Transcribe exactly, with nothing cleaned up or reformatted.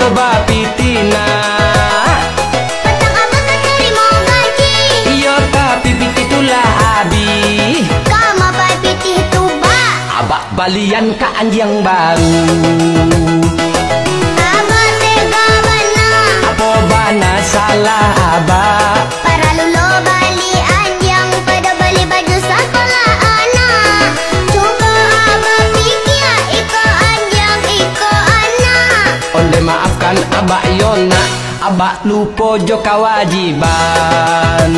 Bapitinah. Patang abah ka tarimo gaji. Iyo, tapi pitih tu lah abih. Ka mapakai pitih tu, Bah? Abah balian ka anjiang baru. Abah tega bana. Apo bana salah abah? Paralu lo bali anjiang, pado bali baju sakolah anak. Cubo abah pikia, iko anjiang, iko anak. Ondeh maafkan abah yo nak, abah lupo jo kawajiban.